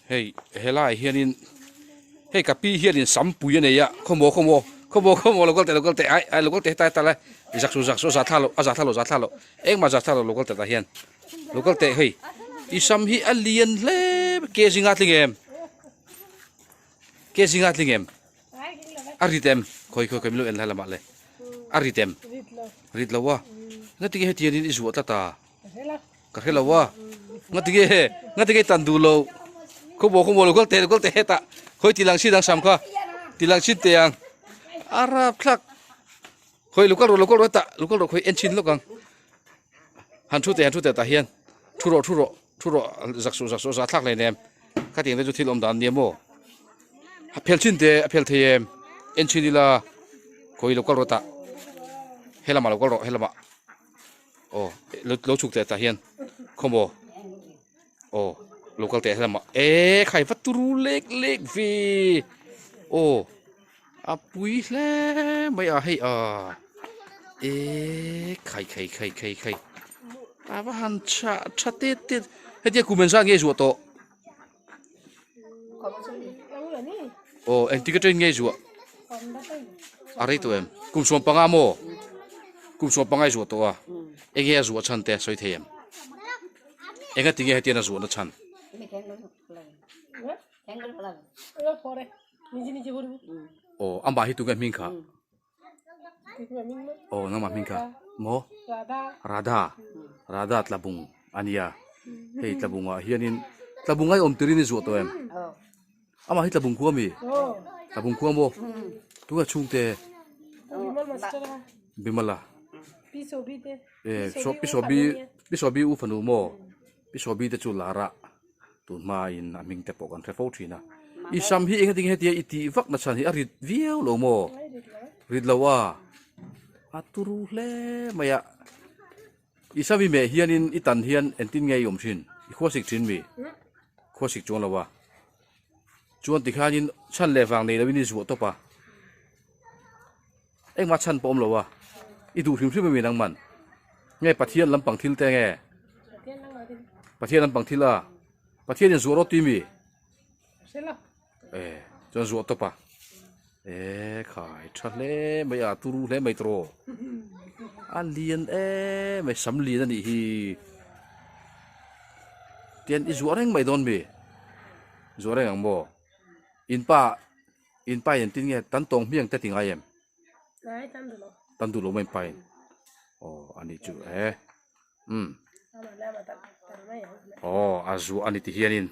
Hei helaiah hianin hei ka pi hianin sampui a nei a khawmaw khawmaw khawmaw khawmaw lo kal teh lo kal teh ai ai lo kal teh hetah hetah lai zak suh zak suh a zah thla loh a zah thla loh zah thla loh engmah zah thla loh lo kal teh tah hian lo kal teh hei i sam hi a lian hle ke zinga tling em ke zinga tling em a rit em khawi khawi khawi min lo en lai lamah le a rit em rit lo a ngatinge hetiangin i zuah tlat a. Ka hre lo a, ngatinge ngatinge tan duh lo khawmaw khawmaw lo kal teh lo kal teh hetah khawi ti lang chin ang sam kha ti lang chin teh ang a rap thlak khawi lo kal rawh lo kal rawh hetah lo kal rawh khawi en chin lawk ang han thu teh han thu teh tah hian thu rawh thu rawh thu rawh zak suh zak suh za thlak hlei nem khatiang te chu thil awm dan nia maw a phel chin teh a phel thei em en chin ila khawi lo kal rawh tah helamah lo kal rawh helamah. Aw lo lo chhuk teh tah hian khawmaw aw lo kal teh helamah eee khai va turu lek lek ve aw a pui hle mai a hei a eee khai khai khai khai khai a va han tha tha tet tet hetia kum engzat nge zuah tawh aw engtik atangin nge zuah a rei tawh em kum sawm panga maw kum sawm panga i zuah tawh a enge a zuah chhan te a sawi thei em enga tinge hetiang a zuah na chhan aw amah hi tunge hming kha. Aw nangmah hming kha maw Radha Radha tlabung a nia hei tlabungah hianin tlabung a awm turin i zuah tawh em amah hi tlabung khua mi tlabung khua maw tunge chhungte Bimala pi Sawbi u fanu maw pi Sawbi te chu lar a. Tun hmain a hming te pawh kan hre fo thin a. I sam hi enga tinge hetia i tih vak na chhan hi a rit viau lo maw? Rit lo a. A turu hle mai a. I sam i meh hianin i tan hian engtin nge i awm thin? I khuasik thin mi? Khuasik chuang lo a. Chuan tikhanin chhan leh vang nei loin i zuah tawp a. Engmah chhan pawh awm lo a, i duh hrim hrim a mi nangman? Nge Pathian lampang thil te nge? Pathian lampang thil a, Pathian in zuah rawh tui mi? E, chuan zuah tawp a. E, khai tha hle mai a, turu hle mai tawh. A lian em mai, sam lian a nih hi. Tian i zuah reng mai dawn mi? Zuah reng ang maw? In pa In pa in tin nge tan tawng hmiang te ti ngai em? Ngai tan duh lo. Tan duh lo maw in pa in? Aw a nih chu e. Umm. Aw a zuah a ni ti hianin.